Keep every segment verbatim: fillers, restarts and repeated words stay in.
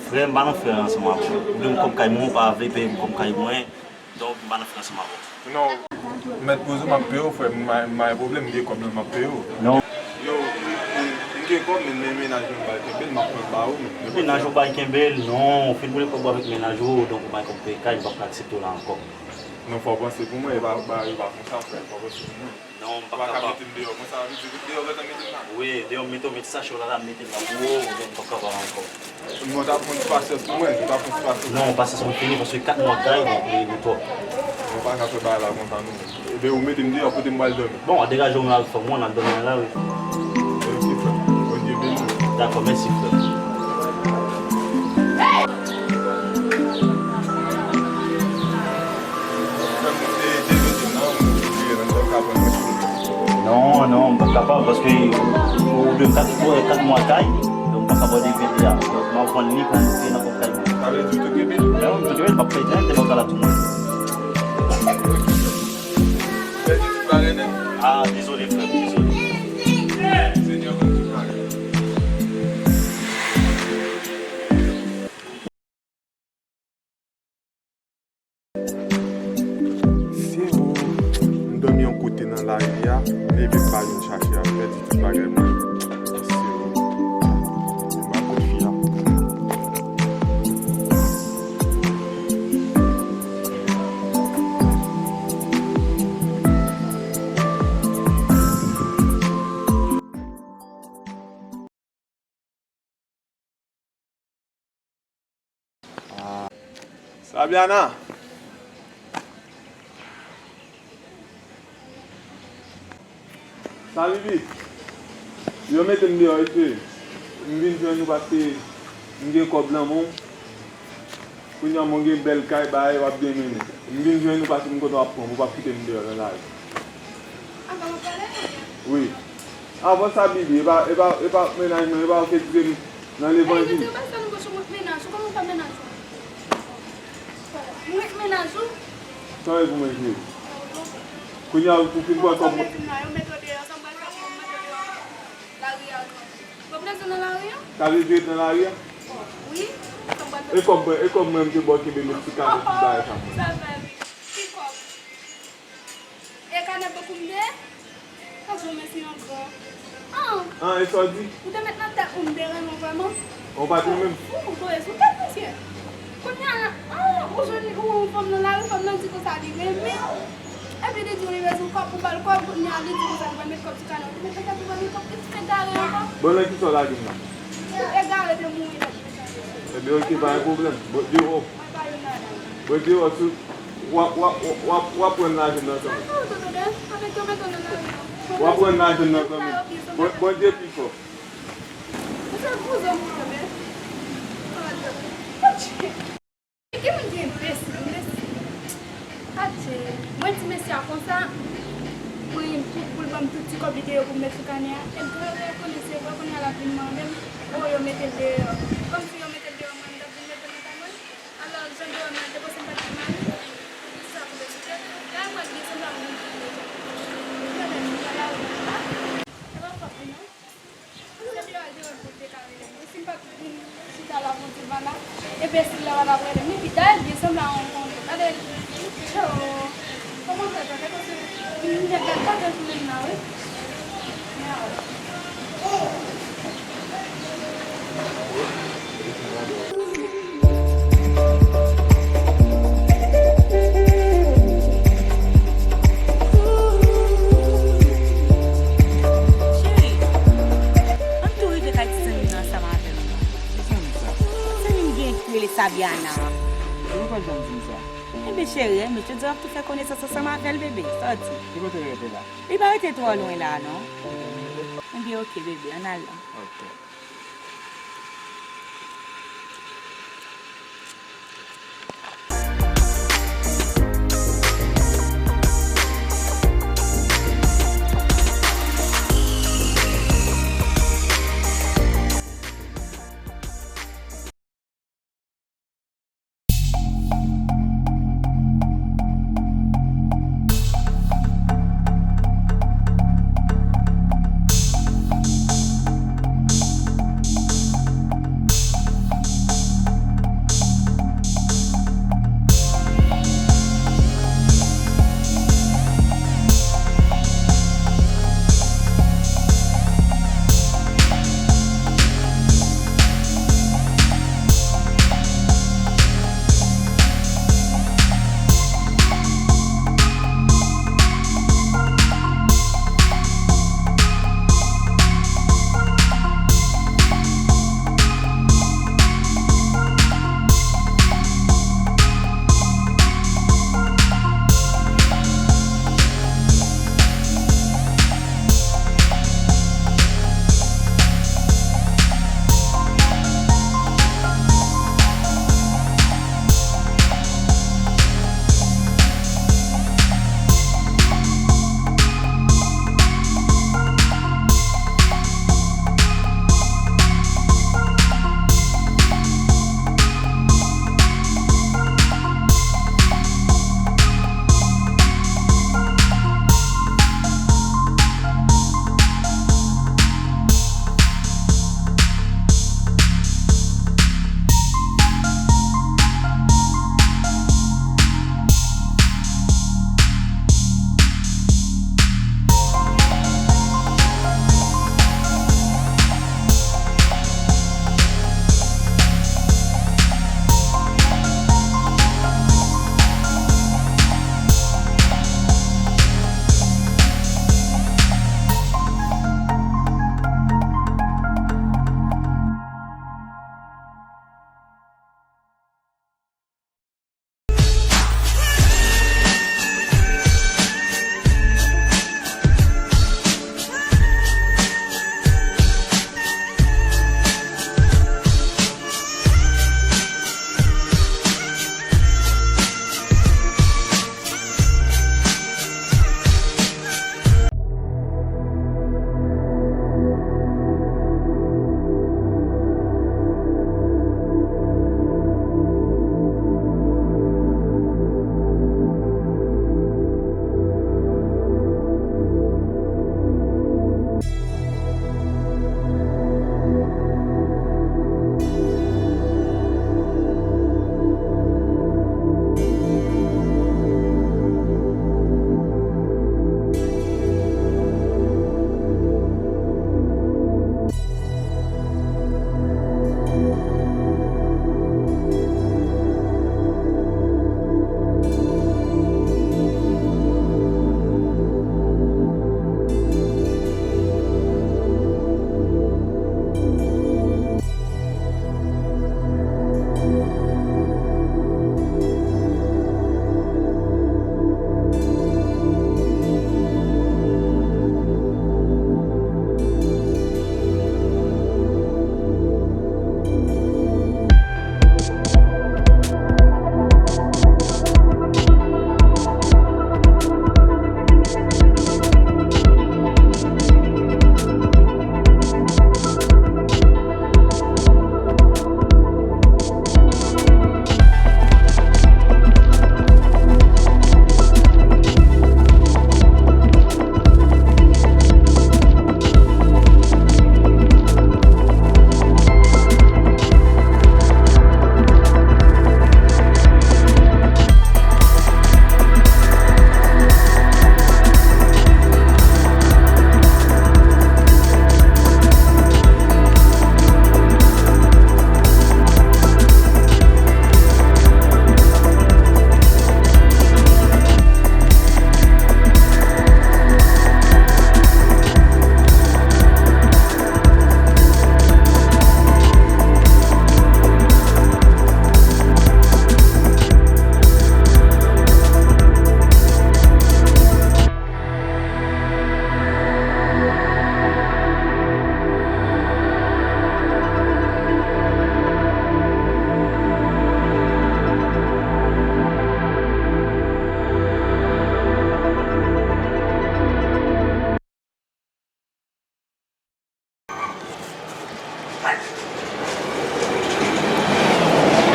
Frè, m pa nan frè ansanm avè w. Ou dwe m kòb kay mwen, ou pa vle peye m kòb kay mwen. Donk, m pa nan frè ansanm avè w. Non, mèt poze, m ap peye w, frè. M pa, m pa gen pwoblèm, m gen kòb lan, m ap peye w. Non. Yo, m, m, m gen kòb, men, men mennaj mwen m ba l kenbe l, m ap pran l ba ou, men. Mennaj ou ba l kenbe l? Non, ou fin boule kòb ou avèk mennaj ou, donk ou pa gen kòb peye kay, m p ap ka aksepte w la ankò. Non, fò w panse pou mwen, e pa, pa, e pa konsa, frè, fò w panse pou mwen. Non, m p ap kapab. Ou pa ka mete m deyò konsa, sa vle di deyò gentan mete m la? Wi, deyò m mete w, met sachè w la, la, m mete l la pou ou, oubyen m p ap kapab ankò. Bon, ta pran ti pasyans pou mwen, ta pran ti pasyans. Non, pasyans mwen fini, paske kat mwa kay, donk li, li twòp. Mwen pa ka fè bagay la konsa, non. Ebyen, ou mete m deyò, kote m pral dòmi? Bon, degaje w al fè mwen, al dòmi nan lari. Ok, frè. Bondye beni w. Dakò, mèsi, frè. Non, non, m p ap kapab, paske ou dwe kat, kat mwa kay, donk m p ap kapab devye li a. Donk, m ap vann li pou m peye nan kòb kay mwen. Sa vle di ou tou kenbe l? Wi, m tou kenbe l, m p ap pèdi anyen, m ap la tou mwen. Pèdi tout bagay nèt. Ah, dezole, frè m, dezole. Senyè konn tout bagay. Se ou, m dòmi yon kote nan lari a, m leve m pa jwenn chache a, m pèdi tout bagay mwen. Se ou, m pa konn fi a. Sabiana! Sabibi! Yo mete m deyò, wi, cheri. M vin jwenn ou paske m gen kòb nan men w. Kounye a, mwen gen bèl kay, bagay yo ap byen mennen. M vin jwenn ou paske m kontan w ap pran m, ou p ap kite m deyò nan lari. Avan w ap pale? Wi. Avan sa, Bibi, e pa, e pa, e pa mennaj mwen, e pa ou ki kite m nan levanjil. Ey, mete yo pa sa nou gòch, ou mèt mennaj ou, kòman ou pa mennaj ou? Ou mèt mennaj ou? Sa w ye pou mwen, cheri? Kounye a, ou fin pran kòb mwen. Yo mete w deyò, sa m pral fè pou mwen, mete w deyò ankò? Lari a ankò. Pwoblèm se nan lari a? Sa vle di ret nan lari a? Wi. E kòb mwen, e kòb mwen m te ba w kenbe met ti kanè ti bagay sa mwen. Sa fè wi. Ki kòb? E kanè bank ou m te? Sa fè w mèsi ankò. An! An, e sa w di? Ou te met nan tèt ou m te renmen w vrèman? Ou pa t renmen m? Ou, ou toye sou tèt, mesye. Kounye a, an, ou jwenn ou yon fanm nan lari, fanm nan di konsa li renmen w. Epi li di w li bezwen kòb, ou ba l kòb, kounye a li di konsa li pral met kòb sou kanè w. Li met nan tèt ou pral met kòb, li egare ankò. Bon, nan kisa w lage m nan? Ou egare te mouri nèt. Ebyen, oke, pa gen pwoblèm. Bondye wè w. Mwen pa yon madanm. Bondye wè w, si w ap, w ap, w ap, w ap pran lajan nan kanmenm. Sa fè w tonton Dan? Avèk yo mete w nan lari an. W ap pran lajan nan kanmenm. Bon, Bondye pi fò. Ou se kouzen m, men. Adje. Ki moun ki enbesil, enbesil? Adje. Mwen di mesye a konsa, mwen pou, pou l ban m tout ti kòb li te ye pou m met sou kanè a. E l grave a konnen se vre, kounye a l ap vin mande m, o, yo mete l deyò. Kòmsi yo mete l deyò, mwen, m t ap vin mete l nan kay mwen. Alò, jan de wè m nan, te panse m pa t gen mari. Sa pou de sou tèt. Lè mwen gen sanblabl moun ki deja. Gade, m pa la, e pa fòt li, non. Se deyò l te wè m pou l te ka rele m. E si m pa t vin chita la pou l di m pa la, enbesil la pa t ap rele m. Epi dayè l gen sanblabl a yon kondè. Gade, yo, kòman fè sa? Gade, gade, gade, gade, gade, gade, gade, Cheri, ann tou rive kay ti zanmi m nan ansanm avè m non. Ki zanmi sa? Zanmi m gen ki rele Sabiana an. Ou pa janm di m sa. Enben cheri, enben jodi a w ap tou fè konesans ansanm avè l, bebe. Sa w di? Ki kote l rete la? Li pa rete twò lwen la non. Enben oke, bebe, ann al la. Ok.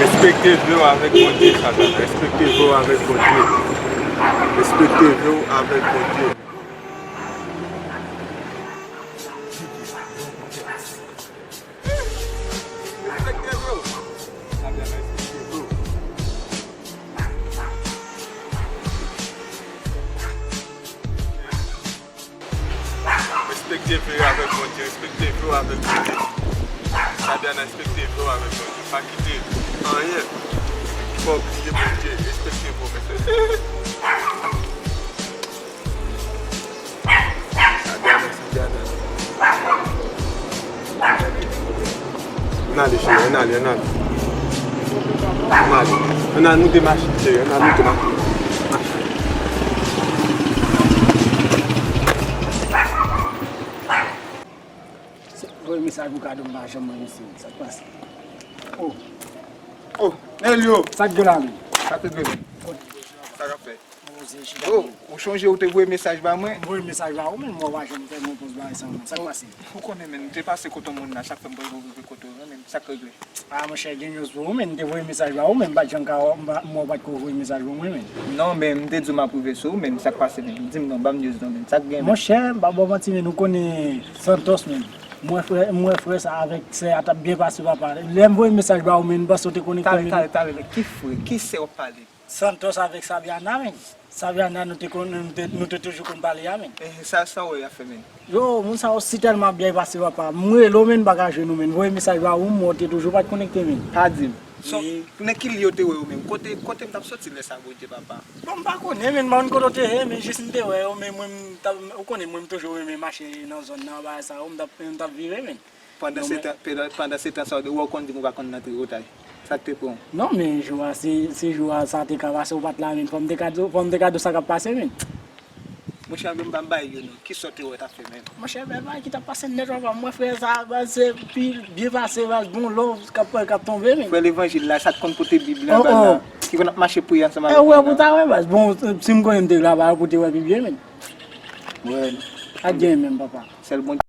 Respekte vi w avèk Bondye, Sabyana. Respekte vi w avèk Bondye. Respekte vi w avèk Bondye. Respekte vi w. Sabyana, respekte vi w. Respekte vi w avèk Bondye, respekte vi w avèk Bondye. Sabyana, respekte vi w avèk Bondye. Pa kite anyen fè w bliye Bondye. Respekte vi w, mesye. Sabyana, Sabyana. Ann ale, cheri, ann ale, ann ale. Ann ale. Ann al moute machin, cheri, ann al moute machin. Machin. Voye mesaj pou Kado, m pa janm wè misye. Sa k pase? Oh. Oh, Nelio. Sa k gen la menm? Sa k gen? Sa k ap fèt? Oh, ou chonje ou te voye mesaj ba mwen? M voye mesaj ba ou, men m wè w pa janm fè m repons bagay sa, men sa k pase? Ou konnen, men, m te pase kote yon moun la, chak fwa m pral rive kote w, men sa k regle? Ah, monchè, gen news pou ou, men, m te voye mesaj ba ou, men m pa t janm ka, m pa, m wè w pa t ko voye mesaj pou mwen, men. Non, men m te di w m ap rive sou ou, men sa k pase, men? Di m non, ban m news non, men sa k gen, men? Monchè, m pa ba w manti, men, ou konnen Santos, men. M wè frè, m wè frè sa avèk sè a t ap byen pase, papa. Lè m voye mesaj ba ou, men, m panse w te konekte, men. Talè, talè, talè, men ki frè, ki sè w ap pale? Santos avèk Sabyana, men. Sabyana, nou te konn, nou te, nou te toujou konn pale a, men. Eh, sa, sa w wè y ap fè, men? Yo, moun sa yo si tèlman byen pase, papa. M rele w, men, m pa ka jwenn ou, men. Voye mesaj ba ou, m wè w te toujou pa t konekte, men. Pa di m. So, nan ki lye w te wè yo, men? Kote, kote m t ap soti lè sa, Bondye, papa? Bon, m pa konnen, men, m pa konn kote w te ye, men, jis m te wè yo, men mwen, m t ap, ou konnen, mwen, m toujou renmen mache nan zòn nan, bagay sa yo, m t ap, m t ap vire, men. Pandan se tan, pandan, pandan se tan sa, w wè w konn di m ou pa konn antre otay. Sa k te pran w? Non, men jou a, se, se jou a sa te ka pase, ou pa t la, men fò m te ka di w, fò m te ka di w sa k ap pase, men. Monchè, men m pa m bay yo non. Ki sa w te wè t ap fè menm? Monchè, bèl bagay ki t ap pase nèt, papa. M wè frè sa, baz, se pi byen pase, baz, bon love k ap, k ap tonbe, men. Frè levanjil la, sa k konn pote Bib la, baz la, ki konn ap mache priye ansanm avèk moun nan. E, ou wè pou ta wè, baz. Bon, si m konnen m te la, ba, pou te wè pi byen, men. Wè. Pa t gen menm, papa. Sèl Bondye.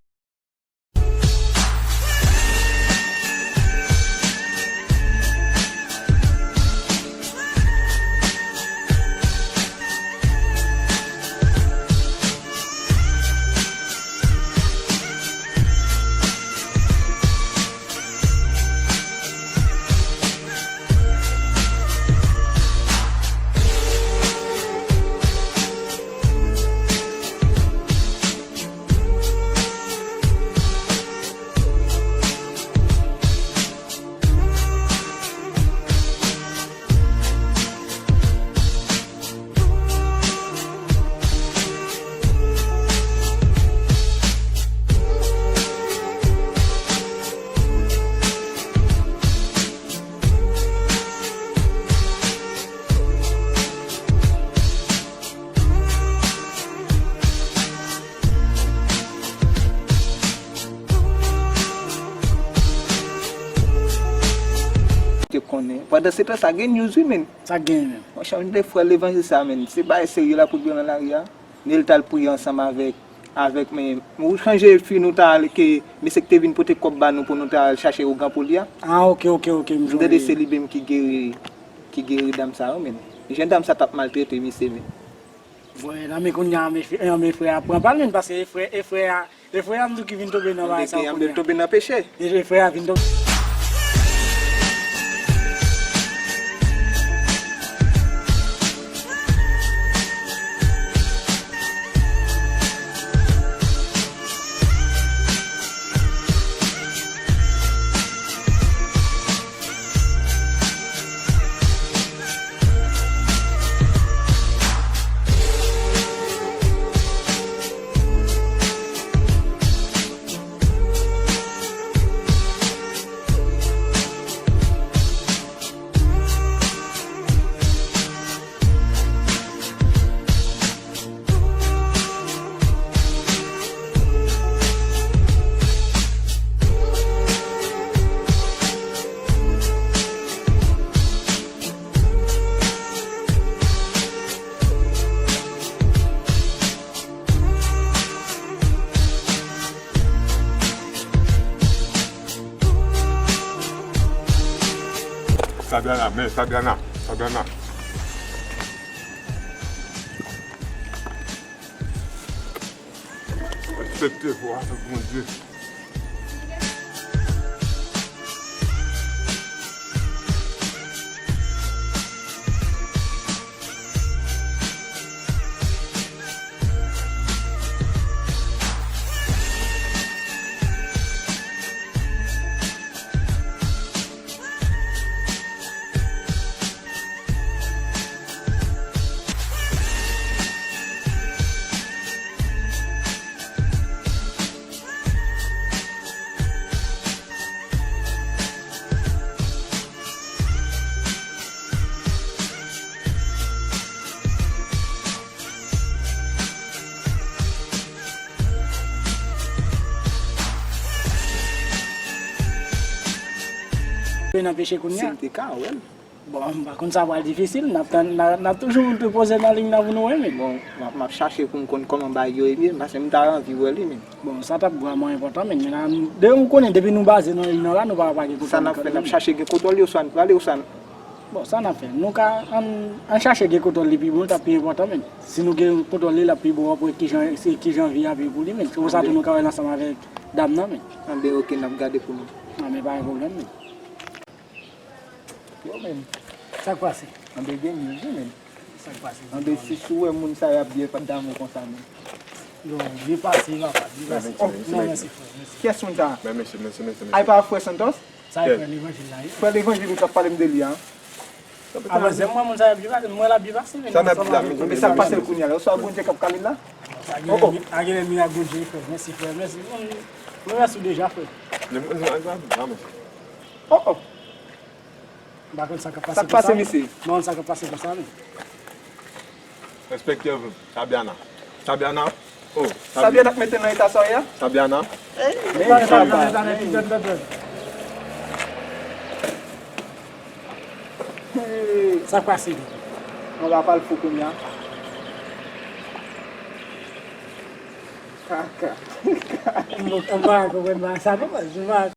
Te konnen. Pandan se tan sa gen news wi, men. Sa gen, men. Monchè, m te frè levanjil sa, men. Se bagay serye la pou l pran nan lari a. Nel t al priye ansanm avèk, avèk, men, ou chanje fi nou ta al ke mesye ki te vin pote kòb ba nou pou nou ta al chache ougan pou li a. Ah, ok, ok, ok, m jwenn. M tande se li menm ki geri, ki geri dam sa yo, men. Jan dam sa t ap maltrete misye, men. Voye nan men kounye a, men, men frè a pran pa l, men, paske e frè, e frè a, e frè a m di w ki vin tonbe nan bagay sa yo kounye a. Tonbe nan peche. E frè a vin tonbe. Sabiana, men Sabiana, Sabiana. Respekte vwa avèk Bondye. Pe n anpeche kounye a. Si m te ka wè l. Bon, m pa konn, sa pral difisil. N ap tann, n a, n ap toujou poze nan liy nan pou nou wè, men. Bon, m ap, m ap chache pou m konn kòman bagay yo ye, men, paske m ta anvi wè li, men. Bon, sa t ap vrèman enpòtan, men. Men la, de ou konnen, depi nou baze nan liy nan la, nou pa, pa gen kontwòl. Sa n ap fè, n ap chache gen kontwòl li, oswa n prale, oswa n... Bon, sa n ap fè. Nou ka, ann, ann chache gen kontwòl li pi bon, l t ap pi enpòtan, men. Si nou gen kontwòl li, l ap pi bon, w ap wè kijan, se kijan vi ap ye pou li, men. Se pou sa tou nou ka wè l ansanm avèk dam nan, men. Anben, oke, n ap gade pou nou. Anben, pa gen pwoblèm, men. Yo, men. Sa k pase? Anben, gen news, wi, men. Sa k pase? Anben, si sou wè moun sa y ap byen pa damou konsa, men. Yo, byen pase, papa, byen pase. Oh, non, mèsi, frè, mèsi. Kiyès moun sa? Men, mesye, mesye, mesye, mesye. Ay, pa frè Santos? Sa e frè Levanjil la, wi. Frè Levanjil, ou t ap pale m de li a. Avan zè mwen, moun sa y ap byen pase, mwen l ap byen pase, men. Sa n ap di la, men. Men sa k pase l kounye a la? Oswa Bondye k ap kale l la? Oh, oh. A gen lè mirak Bondye, frè. Mèsi, frè. Mèsi. Mwen, mwen mèsi w deja, frè. Oh, oh. M pa konn sa k ap pase konsa. Sa k pase, mesye? M pa konn sa k ap pase konsa, men. Enspektè Sabiana. Sabiana. Oh, Sabiana k mete nan eta sa w ye a? Sabiana. Hey, men, pale, pale, pale, pale, pale, pale. Sa k pase? Mwen pa pral fou kounye a. Kaka. M pa konprann sa non, baz. M pa,